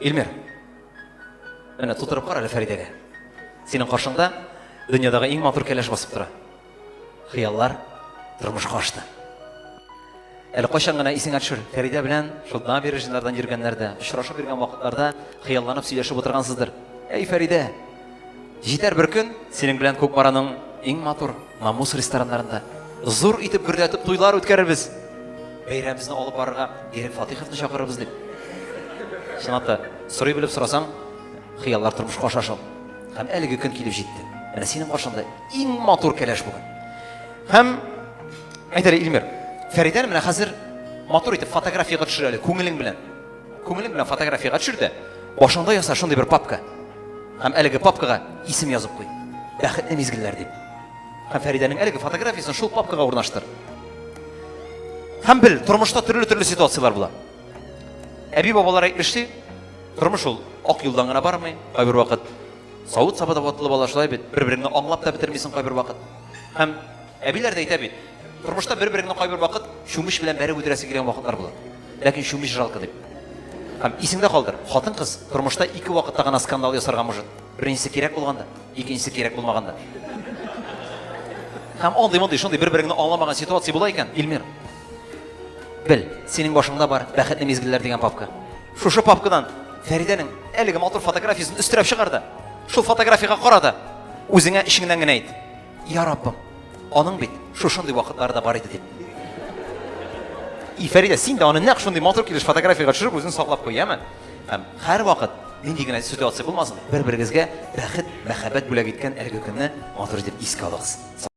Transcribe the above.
Илмир, менә тутырып кара әле Фәридәгә. Синең каршыңда дөньядагы иң матур кәләш басып тора. Хыяллар тормышка ашты. Әле кайчан гына исеңә төшер, Фәридә белән шул набережныйлардан йөргәннәрдә, очрашып йөргән вакытларда хыялланып сөйләшеп утыргансыздыр. Әй, Фәридә, җитәр бер көн синең белән Кукмараның иң матур Намус рестораннарында зур итеп гөрләтеп туйлар үткәрербез. Бәйрәмебезне алып барырга Ирек Фатыйховны чакырырбыз дип. Чынлап та, сорый белеп сорасаң, хыяллар тормышка аша шул. Һәм әлеге көн килеп җитте. Менә синең каршыңда иң матур кәләш бүген. Һәм әйт әле, Илмир, Фәридәне менә хәзер матур итеп фотографиягә төшер әле, күңелең белән. Күңелең белән фотографиягә төшер дә, башыңда яса шундый бер папка. Һәм әлеге папкага исем язып куй. Бәхетле мизгелләр дип. Һәм Фәридәнең әлеге фотографиясен шул папкага урнаштыр. Һәм бел, тормышта төрле-төрле ситуацияләр була. Әби бабалар әйтмешли, тормыш ул ак юлдан гына бармый, кайбер вакыт савыт-саба да ватылып ала, шулай бит, бер-береңне аңлап та бетермисең кайбер вакыт. Һәм әбиләр дә әйтә бит, тормышта бер-береңне кайбер вакыт чүмеч белән бәреп үтерәсе килгән вакытлар була. Ләкин чүмеч жалко дип. Һәм исеңдә калдыр, хатын-кыз тормышта ике вакытта гына скандал ясарга может. Беренчесе кирәк булганда, икенчесе кирәк булмаганда. Һәм андый-мондый шундый бер-береңне аңламаган ситуация була икән, Илмир. Бел, синең башыңда бар бәхетле мизгелләр дигән папка. Шушы папкадан Фәридәнең әлеге матур фотографиясен өстерәп чыгар да, шул фотографиягә кара да, үзеңә эчеңнән генә әйт. Я Раббым, аның бит шушындый вакытлары да бар иде дип. И Фәридә, син дә аны нәкъ шундый матур килеш фотографиягә төшереп үзең саклап куй, яме? Һәм һәрвакыт нинди генә ситуация булмасын, бер-берегезгә бәхет, мәхәббәт бүләк иткән әлеге көнне матур итеп искә алыгыз.